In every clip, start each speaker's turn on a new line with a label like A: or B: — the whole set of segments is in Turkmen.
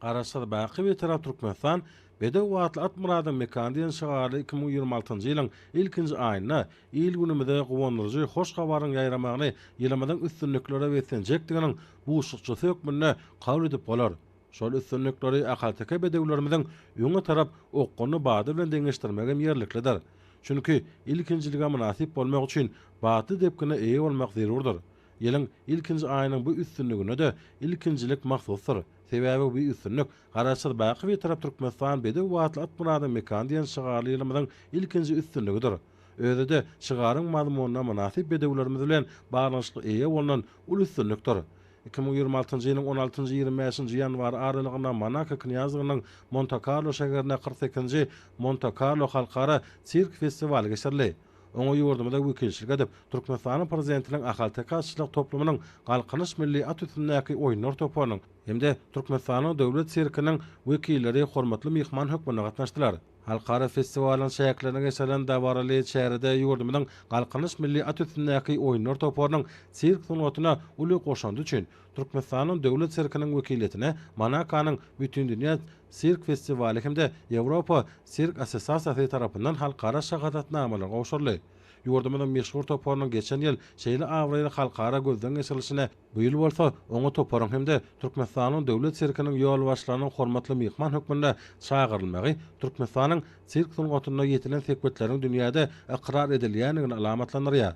A: Garaşsyz, baky Bitarap Türkmenistan Bedew atly at myradyň mekany diýen şygarly 2026-njy ýylyň ilkinji aýynda il-günümize guwandyryjy hoş habaryň ýaýramagyny ýylymyzyň üstünliklere beslenjekdiginiň buşlukçysy hökmünde kabul edip bolar. Şol üstünlikleri ahalteke bedewlerimiziň öňe tarap okgunly bady bilen deňeşdirmegem ýerliklidir. Çünki ilkinjilige mynasyp bolmak üçin batly depgine eýe bolmak zerurdyr. Ýylyň ilkinji aýynyň bu üstünligine-de ilkinjilik mahsusdyr. Sebäbi bu üstünlik Garaşsyz, baky Bitarap Türkmenistan bedew atly at myradyň mekany diýen şygarly ýylymyzyň ilkinji üstünligidir. Özi-de şygaryň mazmunyna mynasyp bedewlerimiz bilen baglanyşykly eýe bolnan uly üstünlikdir. 2026-njy ýylyň on altynjy, 25-nji ýanwary aralygynda Monako Knýazlygynyň Monte-Karlo şäherinde 48-nji Monte-Karlo halkara sirk festiwaly geçirildi. Oňa ýurdumyza wekilçilik edip, Türkmenistanyň Prezidentiniň ahalteke atçylyk toplumynyň Galkynyş milli at üstündäki oýunlar toparynyň hem-de Türkmenistanyň Döwlet sirkiniň wekilleri hormatly myhman hökmünde gatnaşdylar. Halkara festiwalyň çäklerinde geçirilen dabaraly çärede ýurdumyzyň Galkynyş milli at üstündäki oýunlar toparynyň sirk sungatyna uly goşandy üçin Türkmenistanyň Döwlet sirkiniň wekiliýetine Monakonyň Bütindünýä sirk festiwaly hem-de Ýewropa sirk assosiasiýasy tarapyndan halkara şahadatnamalar gowşuryldy. Ýurdumyzyň meşhur toparynyň geçen ýyl şeýle abraýly halkara gözden geçirilişine Bu ýyl bolsa oňa toparyň hem-de Türkmenistanyň Döwlet sirkiniň ýolbaşçylarynyň hormatly myhman hökmünde çagyrylmagy Türkmenistanyň sirk sungatynda ýetilen sepgitleriň dünýäde ykrar edilýändigini alamatlandyrýar.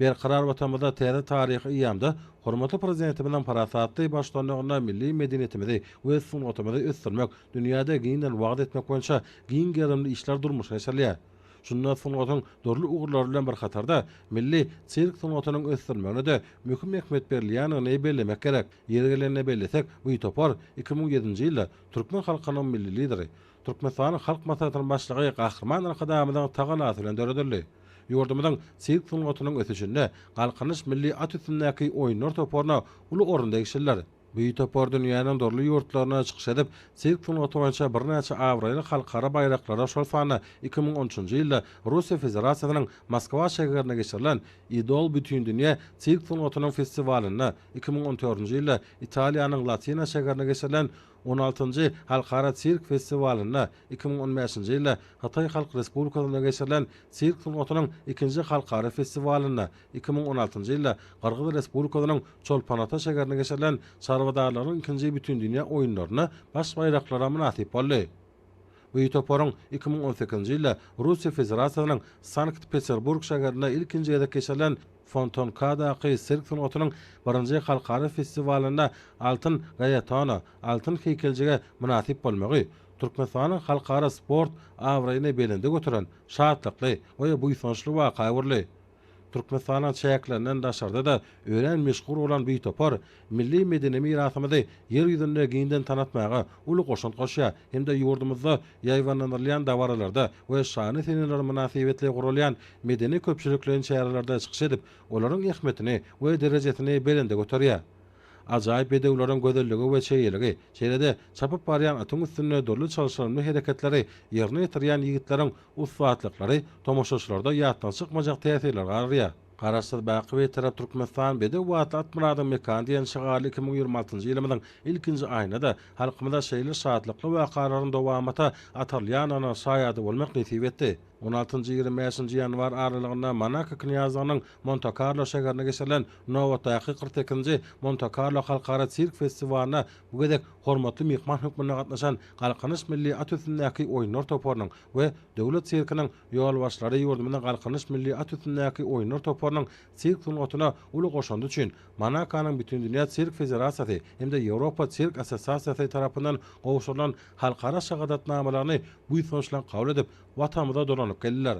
A: Berkarar Watanymyzda täze taryhy eýýamda hormatly Prezidentimiziň parasatly baştutanlygynda milli medeniýetimizi we sungatymyzy ösdürmek, dünýäde giňden wagyz etmek boýunça giň gerimli işler durmuşa geçirilýär. Şunda sungatyň dürli ugurlary bilen bir hatarda, milli sirk sungatynyň ösdürilmegine-de möhüm ähmiýet berilýändigini bellemek gerek. Ýeri gelende bellesek, bu topar 2007-nji ýylda türkmen halkynyň Milli Lideri, Türkmenistanyň Halk Maslahatynyň Başlygy Gahryman Arkadagymyzyň tagallasy bilen döredildi. Ýurdumyzyň sirk sungatynyň ösüşinde Galkynyş milli at üstündäki oýunlar toparyna uly orun degişlidir. Bu topar dünýäniň dürli ýurtlarynda çykyş edip, sirk sungaty boýunça birnäçe abraýly halkara baýraklara, şol sanda 2013-nji ýylda Russiýa Federasiýasynyň Moskwa şäherinde geçirilen Idol bütindünýä sirk sungatynyň festiwalynda, 2014-nji ýylda Italiýanyň Latina şäherinde geçirilen on altynjy Halkara sirk festiwalynda, 2015-nji ýylda Hytaý Halk Respublikasynda geçirilen sirk sungatynyň ikinji halkara festiwalynda, 2016-njy ýylda Gyrgyz Respublikasynyň Çolpanata şäherinde geçirilen çarwadarlaryň ikinji Bütindünýä oýunlarynda baş baýraklara mynasyp boldy. Bu toparyň 2018-nji ýylda Russiýa Federasiýasynyň Sankt-Peterburg şäherinde ilkinji gezek geçirilen Fontonkadaky sirk sungatynyň birinji halkara festiwalynda Altyn Gaýetano, Altyn heýkeljige, mynasyp bolmagy Türkmenistanyň halkara sport abraýyny belende göteren şatlykly we buýsançly waka öwrüldi. Türkmenistanyň çäklerinden daşarda-da örän meşhur bolan bu topar milli medeni mirasymyzy Ýer ýüzünde giňden tanatmaga uly goşant goşýar hem-de ýurdumyzda ýaýbaňlandyrylýan dabaralarda we şanly seneler mynasybetli guralýan medeni-köpçülikleýin çärelerde çykyş edip, olaryň ähmiýetini we derejesini belende göterýär. Ajaýyp bedewleriň gözelligi we çeýeligi, şeýle-de çapyp barýan atyň üstünde dürli çylşyrymly hereketleri ýerine ýetirýän ýigitleriň ussatlyklary tomaşaçylarda ýatdan çykmajak täsirler galdyrýar. Garaşsyz, baky Bitarap Türkmenistan bedew atly at myradyň mekany diýen şygarly 2026-njy ýylymyzyň ilkinji aýynda-da halkymyza şeýle şatlykly wakalaryň dowamata atarylýandygyna şaýady bolmak nesip etdi. On altynjy, 25-nji ýanwar aralygynda Monako Knýazlygynyň Monte-Karlo şäherinde geçirilen nobatdaky 48-nji Monte-Karlo halkara sirk festiwalyna bu gezek hormatly myhman hökmünde gatnaşan Galkynyş milli at üstündäki oýunlar toparynyň we Döwlet sirkiniň ýolbaşçylary ýurdumyzyň Galkynyş milli at üstündäki oýunlar toparynyň sirk sungatyna uly goşandy üçin Monakonyň Bütindünýä sirk federasiýasy hem-de Ýewropa sirk assosiasiýasy tarapyndan gowşurylan halkara şahadatnamalaryny buýsanç bilen kabul edip, Watanymyza dolanyp geldiler.